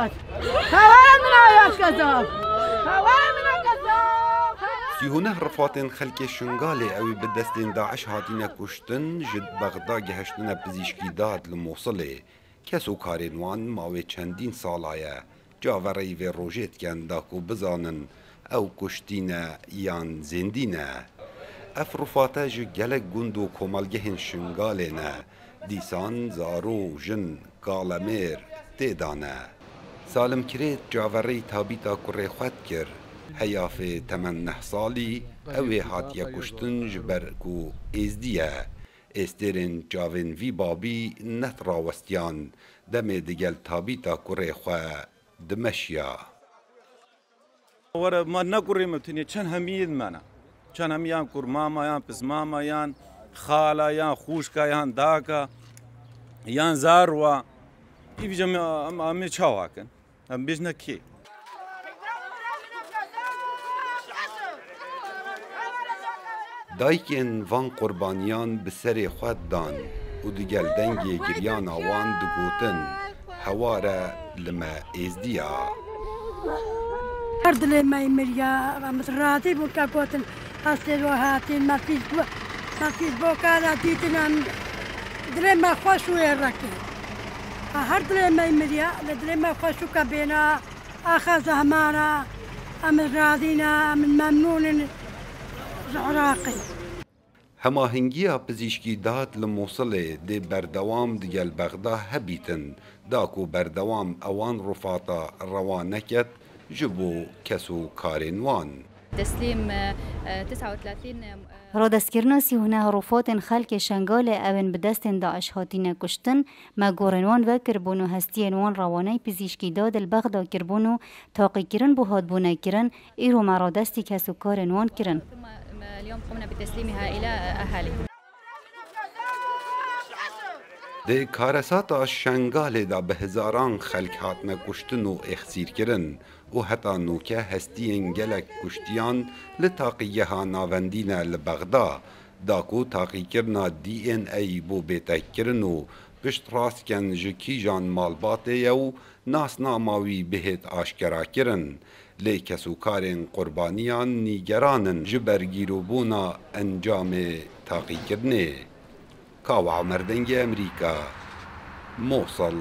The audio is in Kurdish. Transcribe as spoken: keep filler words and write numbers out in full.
Hevala min a ya kezab. Hevala min a kezab. Sî û neh rifatên xelkê Şingalê ew ê bi destên DAIŞ hatine kuştin, ji Bexda gihiştine pizîşkî dad li Mosilê. Kes û karên wan mawê çendîn sala ye cavereyî vê rojê dikin da ku bizanin ew kuştî ne yan zêndî ne. Ev rûfate ji gelek gund û komelgehên Şingalê ne. Dîsan zaro û jin, kalemêr tê de ne. Salim Kirêt cavereyî tabîta kurê xwe dikir. Heyafê temen neh salî, ew ê hatiye kuştin ji ber ku êzdî ye. Êstêrên çavên vî babî nehrawestiyan, demê digel tabîta kurê xwe dimeşiya. Were ma ne kurê me tenê çend hemiyên me ne. Çend hemiyan kurmama yan pismama yan xala yan xûşka yan daka yan zarwa. Îvîca me em, em ê çawa kin? Em bêjne kê? Dayikên van qurbaniyan bi serê xwe dan û digel dengê giryana wan digotin, "Heware li me êzdiya." Her dilê me miriya, em razî bûn ke gotin, "Hestê we hatîn, me Fîsbu-, me Fîsboka de dîtin, em dilê me xweş û ê rekê." Ha, her dilê me miriya, li dilê me xweş û ke bêna, axa zehmana, em razî ne, em memnûn in ji Iraqê. Hemahingiya pizîşkî dad li Mosilê dê berdewam digel Bexda hebîtin, da ku berdewam ewan rûfata rewa neket ji bo kes û karên wan. تسليم، آه، آه، تسعة وثلاثين، آه، Radestkirina sî û neh rûfatên xelkê Şengalê ew ên bi destên DAIŞ hatine kuştin, me gorên wan vekiribûn û hestiyên wan rewaney pizîşkî dad li Bexda kiribûn û taqîkirin bo hatbûne kirin, îro me radestî kes û karên wan kirin. ثم اليوم قمنا بتسليمها إلى أهاليهم. Di karesata Şengalê de bi hezaran xelk hatine kuştin û êxsîrkirin û heta nûke hestiyên gelek kuştiyan li taqîgeha navendî ne li Bexda, da ku taqîkirina D N A bo bêtekkirin û piştrast ken ji kîjan malbatê ye û nasnama wî bihêt aşkerakirin. Lê kes û karên qurbaniyan nîgeran in ji ber gîrobûna encamê taqîkirinê. Kawa Omer, Dengê Emerîka, Mosil.